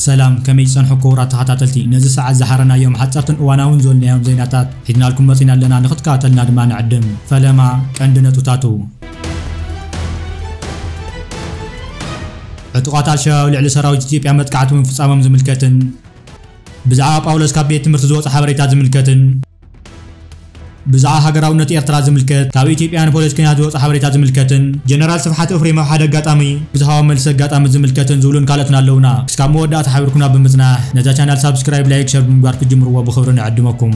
ሰላም፣ ከመይ ጸንሑ ክቡራት ተኸታተልቲ? ነዚ ሰዓት ዝሓረናዮም ሓጸርትን እዋናውን ዝበልናዮም ዜናታት ሒዝናልኩም መጺና ኣለና፣ ንኽትከታተልና ድማ ንዕድም። ፈለማ ቀንዲ ነጥብታቱ። ዕጡቓት ኣልሸባብ ልዕሊ ሰራዊት ኢትዮጵያ መጥቃዕቲ ምፍጻሞም ዝምልከትን ብዛዕባ ጳውሎስ ካብ ቤት ትምህርቲ ዝወጸ ሓበሬታ ዝምልከትን ብዛዕባ ሃገራውነት ኤርትራ ዝምልከት ካብ ኢትዮጵያውያን ፖለቲከኛታት ዝወጸ ሓበሬታ ዝምልከትን ጀነራል ስብሓት ኤፍሬም ኣብ ሓደ ኣጋጣሚ ብዝሃቦ መልሲ ኣጋጣሚ ዝምልከትን ዝብሉን ካልኦትን ኣለውና። ክሳብ መወዳእታ ሓቢርኩምና ብምጽናሕ ነዛ ቻናል ሳብስክራይብ፣ ላይክ፣ ሸር ብምግባር ክትጅምርዎ ብኽብሪ ንዕድመኩም።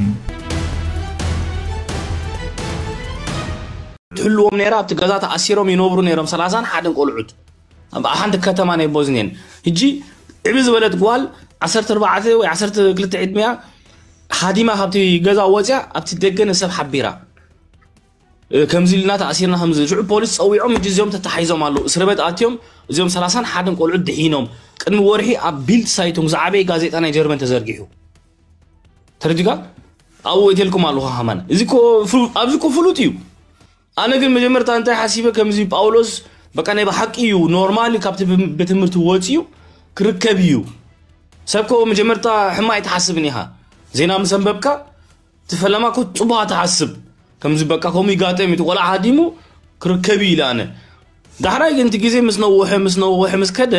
ትህልዎም ነይራ ኣብቲ ገዛ ተኣሲሮም ይነብሩ ነይሮም ሰላሳን ሓደን ቆልዑት ኣብ ሓንቲ ከተማ ናይ ቦዝኔን። ሕጂ ዕቢ ዝበለት ጓል ዓሰርተ ኣርባዕተ ወይ ዓሰርተ ክልተ ዕድሚያ ሃዲማ ካብቲ ገዛ ወፅያ ኣብቲ ደገ ንሰብ ሓቢራ። እ፣ ከምዚ ኢልና ተኣሲርና ከምዚ ሽዑ ፖሊስ ፀዊዖም ሕጂ እዚኦም ተታሓይዞም ኣለዉ። እስር ቤት ኣትዮም እዚኦም ሰላሳን ሓደን ቆልዑት ድሒኖም። ቅድሚ ወርሒ ኣብ ቢልድ ሳይቱንግ ዝዓበየ ጋዜጣ ናይ ጀርመን ተዘርጊሑ። ተረዲጋ ኣብኡ እትልኩም ኣለኹ ከማን። እዚ እኮ ፍሉ-፣ ኣብዚ እኮ ፍሉጥ እዩ። ኣነ ግን መጀመርታ እንታይ ሓሲበ ከምዚ ጳውሎስ በቃ ናይ ብሓቂ እዩ ኖርማል ካብቲ ብ-፣ ቤት ትምህርቲ ወፂኡ ክርከብ እዩ። ሰብ እኮ መጀመርታ ሕማ ኣይትሓስብን ኢኻ። ዜና ምስ ኣንበብካ እቲ ፈለማ እኮ ፅቡቕ ትሓስብ። ከምዚ በቃ ከምኡ ይጋጠም እዩ፣ እቲ ቆልዓ ሃዲሙ ክርከብ እዩ ኢለ ኣነ። ዳሕራይ ግን እቲ ግዜ ምስ ነወሐ፣ ምስ ነወሐ፣ ምስ ከደ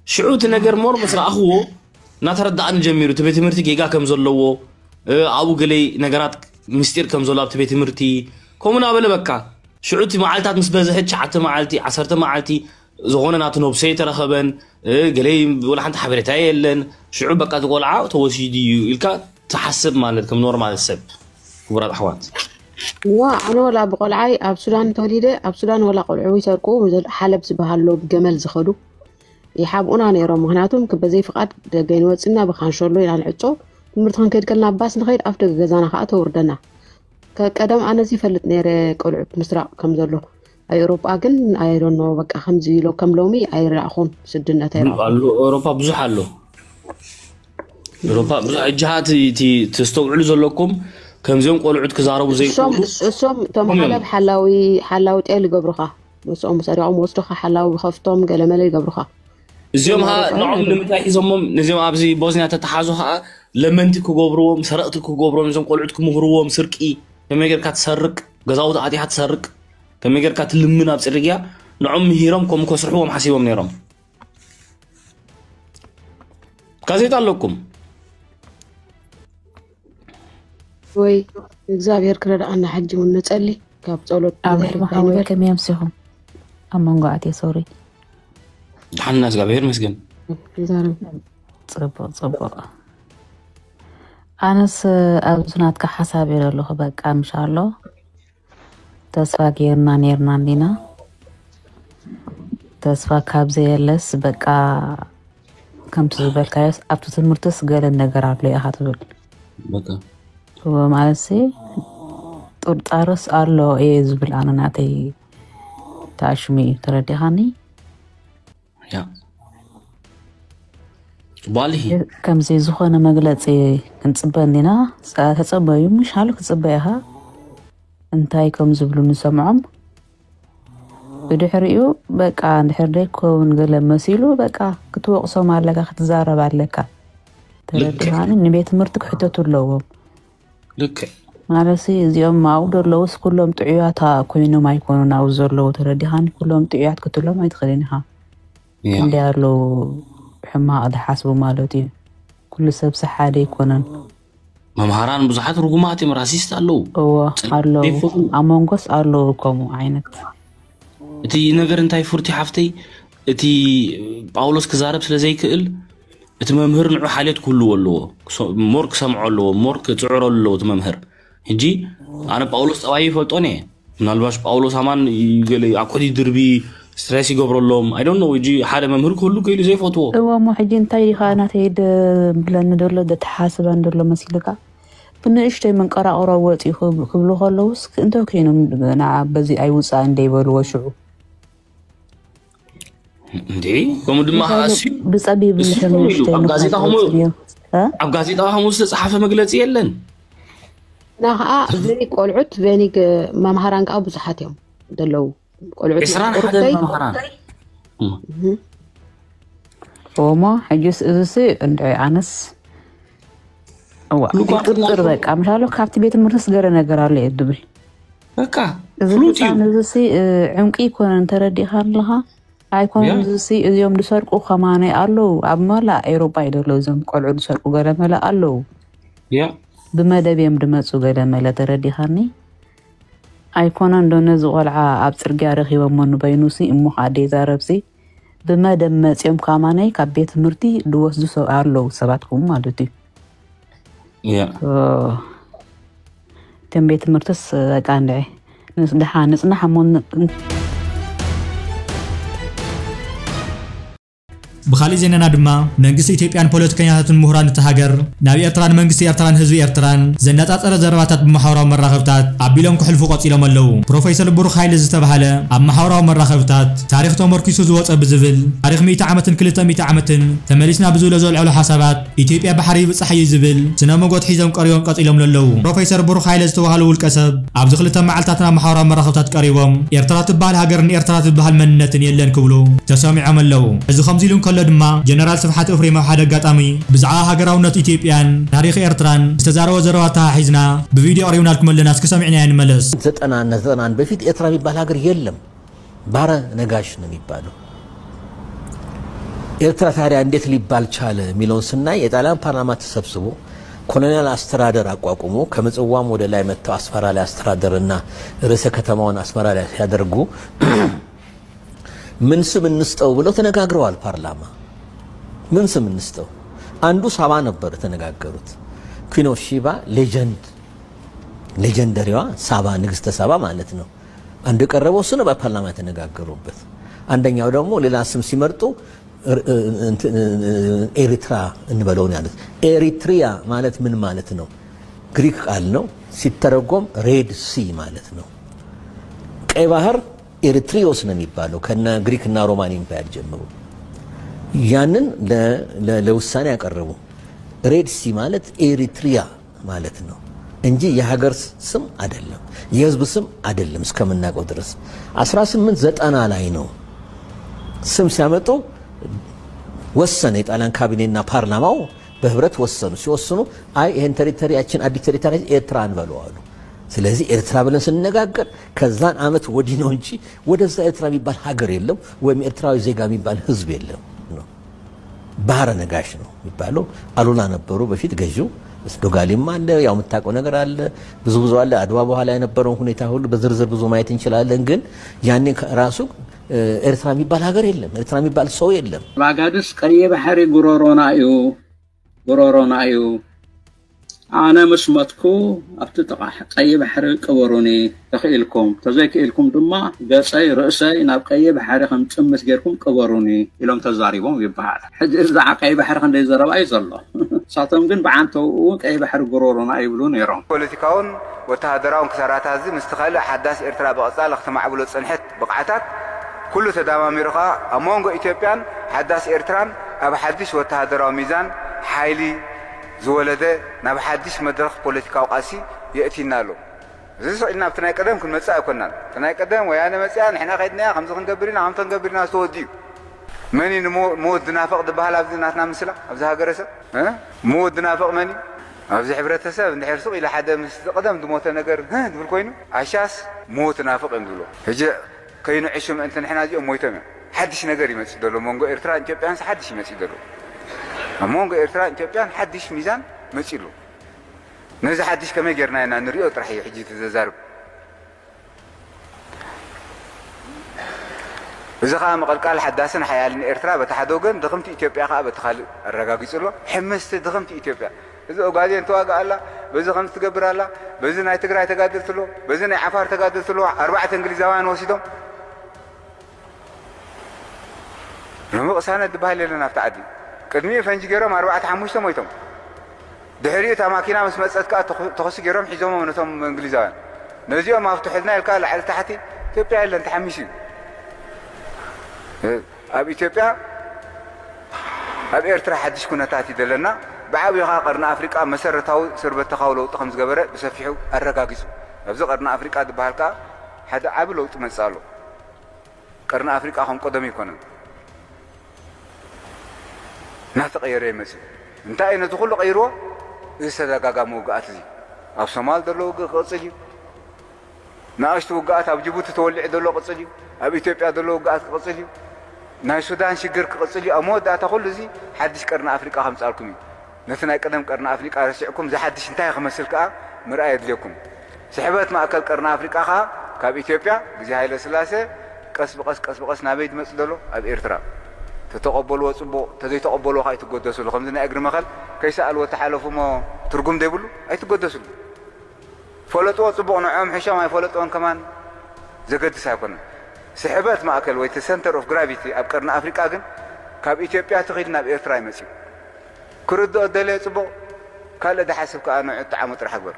ሽዑ እቲ ነገር ሞር ምስ ረኣኽዎ እናተረዳእኒ ጀሚሩ። እቲ ቤት ትምህርቲ ጌጋ ከም ዘለዎ፣ እ፣ ኣብኡ ገለይ ነገራት ምስጢር ከም ዘሎ ኣብቲ ቤት ትምህርቲ ከምኡ እናበለ በቃ ሽዑ እቲ መዓልታት ምስ በዝሐ ትሽዓተ መዓልቲ፣ ዓሰርተ መዓልቲ ዝኾነ ናቱ ነብሰ ኣይተረኸበን፣ እ፣ ገለይ ወላ ሓንቲ ሓበሬታ የለን። ሽዑ በቃ እቲ ቆልዓ ተወሲዱ እዩ ኢልካ ትሓስብ ማለት ከም ኖርማል ሰብ። ክቡራት ኣሕዋት። እዋ ኣነ ወላ ብቆልዓይ ኣብ ሱዳን ተወሊደ ኣብ ሱዳን ወላ ቆልዑ ይሰርቁ ሓለብ ዝበሃሎ ብገመል ዝኸዱ ይሓብኡና ነይሮም። ምክንያቱም በዘይ ፍቓድ ደገ ንወፅና ብካንሸሎ ኢና ንዕጾ። ትምህርቲ ክንከይድ ከልና ባስ ንኸይድ ኣፍ ደገ ገዛና ከዓ ተውርደና። ከቀደም ኣነ እዚ ይፈልጥ ነይረ ቆልዑት ምስራቕ ከም ዘሎ። ኣብ ኤውሮጳ ግን ኣይሮኖ በቃ ከምዚ ኢሎ ከም ሎሚ ኣይረኣኹን ስድነት ኣይረኣኹን። ኣሎ ኤውሮጳ ብዙሕ ኣሎ። ኤውሮጳ ብዙሕ እጃሃት ተስተውዕሉ ዘለኩም ከምዚኦም ቆልዑት ክዛረቡ ዘይክእሉ እሶም እቶም ሓለብ ሓላዊ ሓላዊ ጤል ይገብሩኻ። ምስኦም ሰሪቖም ወስዱኻ ሓላዊ ከፍቶም ገለመለ ይገብሩኻ። እዚኦም ሃ ንዖም ንምንታይ ሒዞሞም ነዚኦም ኣብዚ ቦዝንያ ተተሓዙ ከዓ ለመንቲ ክገብርዎም ሰረቕቲ ክገብርዎም እዞም ቆልዑት ክምህርዎም ስርቂ ከመይ ጌርካ ትሰርቅ ገዛውቲ ኣጢኻ ትሰርቅ ከመይ ጌርካ ትልምን ኣብ ፅርግያ ንዖም ምሂሮም ከምኡ ከስርሕዎም ሓሲቦም ነይሮም። ጋዜጣ ኣለኩም ወይ እግዚኣብሔር ክረድኣና ሕጂ እውን ንጸሊ ካብ ጸሎት ኣብርሃም ሓወይ ከመይ ኣምሲኹም ኣብ መንጎ ኣትየ ሶሪ ድሓንና እግዚኣብሔር መስገን ይዛረብ ጽቡቅ ጽቡቅ ኣነስ ኣብዚ ናትካ ሓሳብ እየ ዘለኹ በቃ ምሻሎ ተስፋ ጌርና ኔርና እንዲና ተስፋ ካብ ዘየለስ በቃ ከምቲ ዝበልካዮስ ኣብቲ ትምህርትስ ገለ ነገር ኣሎ ኢኻ ትብል በቃ እወ ማለትሲ ጥርጣረስ ኣሎ እየ ዝብል ኣነ ናተይ ተኣሽሙ እዩ ተረዲኻኒ ያ ባልሂ ከምዚ ዝኾነ መግለፂ ክንፅበ እንዲና ተፀበዩ ምሽ ሃሉ ክትፅበ ኢኻ እንታይ ከም ዝብሉ ንሰምዖም ብድሕሪኡ በቃ እንድሕር ደይከውን ገለ መሲሉ በቃ ክትወቕሶም ኣለካ ክትዛረብ ኣለካ ተረዲኻኒ ንቤት ትምህርቲ ክሕተቱ ኣለዎም ልክዕ ማለትሲ እዚኦም ኣብኡ ዘለውስ ኩሎም ጥዑያት ኮይኖም ኣይኮኑን ኣብኡ ዘለዉ ተረዲኻኒ ኩሎም ጥዑያት ክትሎም ኣይትኽእልን ኢኻ እንዲ ኣለዉ ሕማቕ ዝሓስቡ ማለት እዩ ኩሉ ሰብሲ ሓደ ኣይኮነን መምሃራን ብዙሓት ርጉማት እዮም ራሲስት ኣለዉ እዎ ኣለዉ ኣብ መንጎስ ኣለዉ ከምኡ ዓይነት እቲ ነገር እንታይ ፍርቲ ሓፍተይ እቲ ጳውሎስ ክዛረብ ስለ ዘይክእል እቲ መምህር ንዑ ሓልዮት ክህልዎ ኣለዎ ሞር ክሰምዖ ኣለዎ ሞር ክፅዕረሉ ኣለዎ እቲ መምህር ሕጂ ኣነ ጳውሎስ ጠባይ ይፈልጦን እየ ምናልባሽ ጳውሎስ ኣማን ኣኮዲ ድርቢ ስትሬስ ይገብረሎም ኣይ ዶንት ኖ ሕጂ ሓደ መምህር ክህሉ ክኢሉ ዘይፈትዎ እወ እሞ ሕጂ እንታይ ኢኻ ናተይ ብለኒ ደሎ ደተሓስበን ደሎ መሲልካ ብንእሽተይ መንቀራቕሮ ወፂኡ ክብሉ ከለውስ እንታይ ኮይኖም ንዓ በዚ ኣይውፃእን ደይበልዎ ሽዑ እንዴ ከምኡ ድማ ብፀቢብ ኣብ ጋዜጣ ከምኡ ዝተፃሓፈ መግለፂ የለን እና ከዓ ቬኒግ ቆልዑት ቬኒግ መምሃራን ከዓ ብዙሓት እዮም ዘለዉ ቆልዑት ዕስራን ሓደን መምሃራን እሞ ሕጅስ እዚሲ እንድዒ ኣነስ እዋ ልቋ ጥርጥር ጥርናቶ በቃ ምሻሎ ካብቲ ቤት ትምህርትስ ገለ ነገር ኣሎ እየ ድብል በቃ እዚ ፍሉጥ እዩ። ህፃን እዚሲ እ፣ ዕንቂ ይኮነን ተረዲእካ ኣለኻ ያ ኣይኮነን እዚሲ እዚኦም ዝሰርቁ ከማነ ኣለዉ ኣብ መላእ ኤሮጳ እዩ ዘሎ እዞም ቆልዑ ዝሰርቁ ገለ መለ ኣለዉ ያ ብመደብ እዮም ድመፁ ገለ መለ ተረዲኻኒ ኣይኮነን ዶ ነዚ ቆልዓ ኣብ ፅርግያ ረኺቦሞ ንበይኑሲ እሞ ከዓ ደይዛረብሲ ብመደብ መፂኦም ከማነይ ካብ ቤት ትምህርቲ ድወስዱ ሰብ ኣለዉ ሰባት ከምኡ ማለት እዩ ያ ኦ፣ ከም ቤት ትምህርትስ በቃ እንድዒ ንስ- ደሓ ንፅናሕ እሞ ን- ብኻሊእ ዜናና ድማ መንግስቲ ኢትዮጵያን ፖለቲከኛታትን ምሁራን እቲ ሃገር ናብ ኤርትራን መንግስቲ ኤርትራን ህዝቢ ኤርትራን ዘነጻጸረ ዘረባታት ብማሕበራዊ መራኸብታት ኣቢሎም ክሕልፉ ቀጺሎም ኣለዉ። ፕሮፌሰር ብሩኽ ሃይለ ዝተባህለ ኣብ ማሕበራዊ መራኸብታት ታሪኽ ተመርኪሱ ዝወጸ ብዝብል ታሪኽ ሚእቲ ዓመትን ክልተ ሚእቲ ዓመትን ተመሊስና ብዝብሎ ዘልዐሉ ሓሳባት ኢትዮጵያ ባሕሪ ይብጻሕ እዩ ዝብል ስነ መጎት ሒዞም ቀሪቦም ቀጺሎም ኣለዉ። ፕሮፌሰር ብሩኽ ሃይለ ዝተባህሉ ውልቀ ሰብ ኣብዚ ክልተ መዓልታት ናብ ማሕበራዊ መራኸብታት ቀሪቦም ኤርትራ ትበሃል ሃገርን ኤርትራ ትበሃል መንነትን የለን ክብሉ ተሰሚዖም ኣለዉ። እዚ ከምዚ ኢሉ እንከሎ ድማ ጀነራል ስብሓት ኤፍሬም ኣብ ሓደ ኣጋጣሚ ብዛዕባ ሃገራውነት ኢትዮጵያን ታሪኽ ኤርትራን ዝተዛረቦ ዘረባ ተሓሒዝና ብቪድዮ ኣቕሪብናልኩም ኣለና። እስኪ ሰሚዕናዮ ንመለስ። ዘጠናና ዘጠናን በፊት ኤርትራ የሚባል ሀገር የለም። ባረ ነጋሽ ነው የሚባለው። ኤርትራ ታዲያ እንዴት ሊባል ቻለ የሚለውን ስናይ የጣሊያን ፓርላማ ተሰብስቦ ኮሎኒያል አስተዳደር አቋቁሞ ከምጽዋም ወደ ላይ መጥተው አስመራ ላይ አስተዳደርና ርዕሰ ከተማውን አስመራ ላይ ሲያደርጉ ምን ስም እንስጠው ብለው ተነጋግረዋል። ፓርላማ ምን ስም እንስጠው? አንዱ ሳባ ነበር የተነጋገሩት። ኩን ኦፍ ሺባ ሌጀንድ ሌጀንደሪዋ ሳባ ንግስተ ሳባ ማለት ነው። አንዱ የቀረበው እሱ ነው በፓርላማ የተነጋገሩበት። አንደኛው ደግሞ ሌላ ስም ሲመርጡ ር- እንትን ኤሪትራ እንበለው ነው ያሉት። ኤሪትሪያ ማለት ምን ማለት ነው? ግሪክ ቃል ነው፣ ሲተረጎም ሬድ ሲ ማለት ነው። ቀይ ባህር ኤሪትሪዮስ ነው የሚባለው ከነ ግሪክና ሮማን ኢምፓየር ጀምሮ ያንን ለ- ለ- ለውሳኔ ያቀረቡ። ሬድ ሲ ማለት ኤሪትሪያ ማለት ነው እንጂ የሀገር ስም አይደለም፣ የህዝብ ስም አይደለም። እስከምናውቀው ድረስ አስራ ስምንት ዘጠና ላይ ነው ስም ሲያመጡ ወሰነ። የጣሊያን ካቢኔና ፓርላማው በህብረት ወሰኑ። ሲወስኑ አይ ይሄን ቴሪቶሪያችን አዲስ ቴሪቶሪ ኤርትራ እንበለው አሉ። ስለዚህ ኤርትራ ብለን ስንነጋገር ከዛን አመት ወዲህ ነው እንጂ ወደዛ ኤርትራ የሚባል ሀገር የለም ወይም ኤርትራዊ ዜጋ የሚባል ህዝብ የለም ነው። ባህረ ነጋሽ ነው የሚባለው። አሉላ ነበሩ በፊት ገዢው። ዶጋሊም አለ፣ ያው የምታውቀው ነገር አለ፣ ብዙ ብዙ አለ። አድዋ በኋላ የነበረውን ሁኔታ ሁሉ በዝርዝር ብዙ ማየት እንችላለን። ግን ያኔ ራሱ ኤርትራ የሚባል ሀገር የለም፣ ኤርትራ የሚባል ሰው የለም። ባጋድስ ቀይ ባሕሪ ጉሮሮና እዩ፣ ጉሮሮና እዩ። ኣነ ምስ መትኩ ኣብቲ ጥቓ ቀይ ባሕሪ ቅበሩኒ ተኽኢልኩም፣ ተዘይክኢልኩም ድማ ገጸይ ርእሰይ ናብ ቀይ ባሕሪ ከም ጥምት ጌርኩም ቅበሩኒ ኢሎም ተዛሪቦም ይበሃል። ሕጂ እዛ ቀይ ባሕሪ ክንደይ ዘረባ እዩ ዘሎ። ንሳቶም ግን ብዓንተውኡ እውን ቀይ ባሕሪ ጉሮሮና ይብሉ ነይሮም። ፖለቲካውን ወተሃደራውን ክሳራታት እዚ ምስቲ ካልእ ሓዳስ ኤርትራ ብቐጻሊ ክተማዕብሎ ዝጸንሐት ብቕዓታት ኩሉ ተዳማሚሩ ከኣ ኣብ መንጎ ኢትዮጵያን ሓዳስ ኤርትራን ኣብ ሓድሽ ወተሃደራዊ ሚዛን ሓይሊ ዝወለደ ናብ ሓድሽ መድረኽ ፖለቲካዊ ቃልሲ የእቲና ኣሎ። እዚ ስቕ ኢልና ኣብቲ ናይ ቀደም ክንመጽእ ኣይኮናን። እቲ ናይ ቀደም ወያነ መጽያ ንሕና ከይድናያ ከምዚ ክንገብር ኢና ከምቲ ክንገብር ኢና ዝተወዱ እዩ። መን እዩ ንሞ- ሞት ዝናፍቕ ዝበሃል ኣብዚ ናትና ምስላ ኣብዚ ሃገረሰብ እ? ሞት ዝናፍቕ መን እዩ? ኣብዚ ሕብረተሰብ እንድሕር ስቕ ኢለ ሓደ ምስ ቀደም ዝሞተ ነገር ህ ዝብል ኮይኑ ዓሻስ ሞት ናፍቕ እዮም ዝብሎ። ሕጂ ከይንዕሹ ምእንቲ ንሕና እዚኦም ሞይቶም እዮም። ሓድሽ ነገር ይመጽእ ዘሎ መንጎ ኤርትራን ኢትዮጵያን ሓድሽ ይመጽእ ዘሎ ኣብ መንጎ ኤርትራን ኢትዮጵያን ሓድሽ ሚዛን መጽእ ኣሎ። ነዚ ሓድሽ ከመይ ጌርና ኢና ንሪኦ ጥራሕ እዩ ሕጂ እቲ ዘዛርብ። እዚ ኸኣ ምቕልቃል ሓዳስን ሓያልን ኤርትራ በቲ ሓደ ወገን ድኽምቲ ኢትዮጵያ ኸኣ በቲ ካልእ ኣረጋጊጹ ኣሎ። ሕምስቲ ድኽምቲ ኢትዮጵያ እዚ ኦጋዴን ትዋጋእ ኣላ፣ በዚ ከምዚ ትገብር ኣላ፣ በዚ ናይ ትግራይ ተጋደልቲ ኣሎ፣ በዚ ናይ ዓፋር ተጋደልቲ ኣሎ፣ ኣርባዕተ እንግሊዛውያን ወሲዶም ሎሚ ቅሳነት ዝበሃል የለን ኣብቲ ዓዲ። ቅድሚኡ ፈንጂ ገይሮም ኣርባዕተ ሓሙሽተ ሞይቶም። ድሕሪኡ እታ ማኪና ምስ መፀት ከዓ ተኹ- ተኹሲ ገይሮም ሒዞሞም ነቶም እንግሊዛውያን። ነዚኦም ኣፍትሑልና ኢልካ ላዕሊ ታሕቲ ኢትዮጵያ የለን ተሓሚሱ እዩ። እ፣ ኣብ ኢትዮጵያ ኣብ ኤርትራ ሓድሽ ኩነታት እዩ ዘለና። ብዓብዩ ከዓ ቀርኒ ኣፍሪቃ መሰረታዊ ስርበተካዊ ለውጢ ከም ዝገበረ ብሰፊሑ ኣረጋጊጹ። ኣብዚ ቀርኒ ኣፍሪቃ ዝበሃል ከዓ ሓደ ዓቢ ለውጢ መጽእ ኣሎ። ቀርኒ ኣፍሪቃ ከም ቀደሙ ኣይኮነን። እናተቐየረ ይመጽእ። እንታይ እዩ ነዚ ኩሉ ቀይርዎ? እዚ ተደጋጋሚ ውግኣት እዚ። ኣብ ሶማል ዘሎ ውግእ ክቕጽል እዩ። ንኣሽቱ ውግኣት ኣብ ጅቡቲ ተወሊዑ ዘሎ ቅጽል እዩ። ኣብ ኢትዮጵያ ዘሎ ውግኣት ክቕጽል እዩ። ናይ ሱዳን ሽግር ክቕጽል እዩ። ኣብ መወዳእታ ኩሉ እዚ ሓድሽ ቀርኒ ኣፍሪቃ ከምጻልኩም እዩ። ነቲ ናይ ቀደም ቀርኒ ኣፍሪቃ ረሲዕኩም ዝሓድሽ እንታይ ክመስል ከኣ ምርኣይ የድልየኩም። ስሕበት ማእከል ቀርኒ ኣፍሪቃ ከኣ ካብ ኢትዮጵያ ግዜ ሃይለ ስላሴ ቀስ ብቐስ ቀስ ብቐስ ናበይ ዝመጽእ ዘሎ ኣብ ኤርትራ። ተተቐበልዎ ጽቡቕ፣ ተዘይተቐበልዎ ከኣ ኣይትጎደስሉ። ከምዚ ናይ እግሪ መኸል ከይሰኣልዎ ተሓለፉ እሞ ትርጉም ዘይብሉ ኣይትጎደስሉ። ፈለጥዎ ጽቡቕ፣ ንዕኦም ሕሾም ኣይፈለጥዎን ከማን ዘገድስ ኣይኮነን። ስሕበት ማእከል ወይ እቲ center of gravity ኣብ ቀርኒ ኣፍሪቃ ግን ካብ ኢትዮጵያ ትኺድ ናብ ኤርትራ ይመጽእ። ክርድኦ ደለየ ጽቡቕ፣ ካልእ ዝሓስብ ከኣ ንዑ ጠዓሞ ጥራሕ ግበር።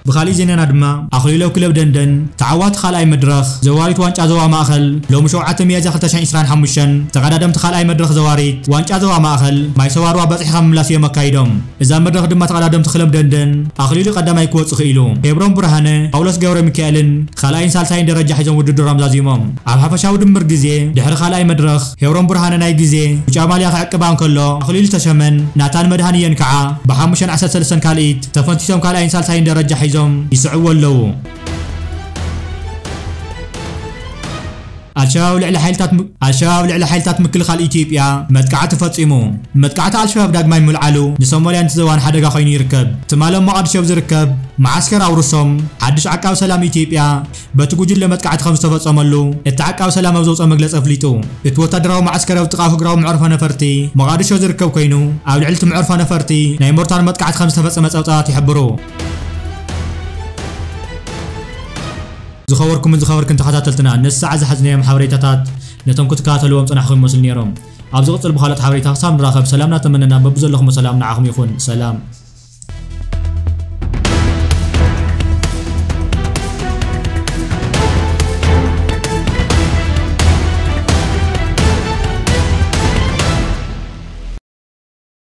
ብኻሊእ ዜናና ድማ ኣኽሊሎ ክለብ ደንደን ተዓዋቲ ካልኣይ መድረኽ ዘዋሪት ዋንጫ ዞባ ማእኸል ሎሚ ሸውዓተ ሚያዝያ ክልተ ሽሕን ዕስራን ሓሙሽተን ተቐዳደምቲ ካልኣይ መድረኽ ዘዋሪት ዋንጫ ዞባ ማእኸል ማይ ሰዋርዋ በፂሕኻ ምምላስ እዮም ኣካይዶም። እዛ መድረኽ ድማ ተቐዳደምቲ ክለብ ደንደን ኣኽሊሉ ቀዳማይ ክወጽእ ክኢሉ። ሄብሮን ብርሃነ፣ ጳውሎስ ገብረ ሚካኤልን ካልኣይን ሳልሳይን ደረጃ ሒዞም ውድድሮም ዛዚሞም። ኣብ ሓፈሻዊ ድምር ግዜ ድሕሪ ካልኣይ መድረኽ ሄብሮን ብርሃነ ናይ ግዜ ብጫ ማልያ ክዕቅባ እንከሎ ኣኽሊሉ ተሸመን ናታን መድሃንየን ከዓ ብሓሙሽተን ዓሰርተ ሰለስተን ካልኢት ተፈንቲሶም ካልኣይን ሳልሳይን ደረጃ ሒዞም ይስዕቡ ኣለዉ። ኣልሸባብ ልዕሊ ሓይልታት ም-፣ ኣልሸባብ ልዕሊ ሓይልታት ምክልኻል ኢትዮጵያ መጥቃዕቲ ፈጺሙ። መጥቃዕቲ ኣልሸባብ ዳግማይ ምልዓሉ ንሶማልያን እቲ ዞባን ሓደጋ ኮይኑ ይርከብ። ትማሊ ኣብ ሞቓድሾ ኣብ ዝርከብ መዓስከር ኣውርሶም ሓድሽ ዓቃቢ ሰላም ኢትዮጵያ በቲ ጉጅለ መጥቃዕቲ ከም ዝተፈጸመሉ እቲ ዓቃቢ ሰላም ኣብ ዘውፅኦ መግለጺ ኣፍሊጡ። እቲ ወታደራዊ መዓስከር ኣብ ጥቓ ኣህጉራዊ መዕርፎ ነፈርቲ ሞቓድሾ ዝርከብ ኮይኑ ኣብ ልዕሊ እቲ መዕርፎ ነፈርቲ ናይ ሞርታር መጥቃዕቲ ከም ዝተፈጸመ ጸብጻባት ይሕብሩ። ዝኸበርኩምን ዝኸበርክን ተኸታተልትና፣ ነዚ ሰዓት ዝሓዝናዮም ሓበሬታታት ነቶም ክትከታተልዎም ጸናሕኩም ይመስሉ ነይሮም። ኣብ ዝቕጽል ብኻልኦት ሓበሬታ ክሳብ ንራኸብ ሰላም እናተመነና በብዘለኹም ሰላም ንዓኹም ይኹን። ሰላም።